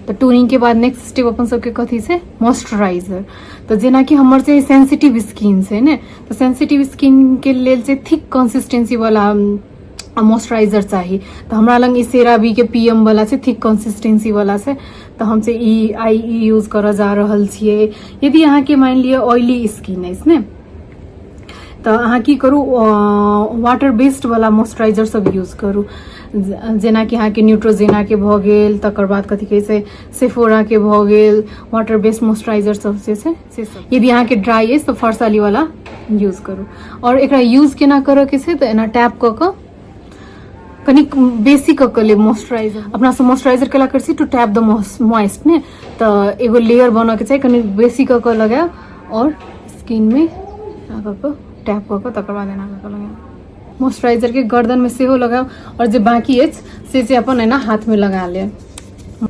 तऽ टोनिंगके बाद next step अपन सबके कथी छै? मॉइस्चराइजर। तऽ जेनाकि हमर छै सेंसिटिव स्किन छै ने, तऽ सेंसिटिव स्किनके लेल छै थिक कंसिस्टेंसी वाला मॉइस्चराइजर चाही। तऽ हमरा लग ई सेरावी के पीएम वाला छै, थिक कंसिस्टेंसी वाला छै, तऽ हम से ई आइ ई यूज करऽ जा रहल छियै। यदि अहाँके मानि लिअ ऑयली स्किन अछि ने, तऽ अहाँ की करू, वाटर बेस्ड वाला मॉइस्चराइजर सब यूज करू, जेनाकि अहाँके न्यूट्रोजेनाके भऽ गेल, तकर बाद कथी कहै छै, सेफोराके भऽ गेल, वाटर बेस्ड मॉइस्चराइजर सब जे छै से सब। यदि अहाँके ड्राई अछि तऽ फरसाली वाला यूज करू। आओर एकरा यूज केना करऽके छै? तऽ एना टैप कऽ कऽ कनिक बेसी कऽ कऽ लेब मॉइस्चराइजर। अपना सब मॉइस्चराइजर केला करै छी? टू टैप द मॉइस्ट ने। तऽ एगो लेयर बनऽके चाही, कनि बेसी कऽ कऽ लगायब आओर स्किनमे एना कऽ कऽ टैप कऽ कऽ तकर बाद एना कऽ कऽ लगायब। मॉइस्चराइजरके गर्दनमे सेहो लगायब आओर जे बाँकी अछि से अपन एना हाथमे लगा लेब।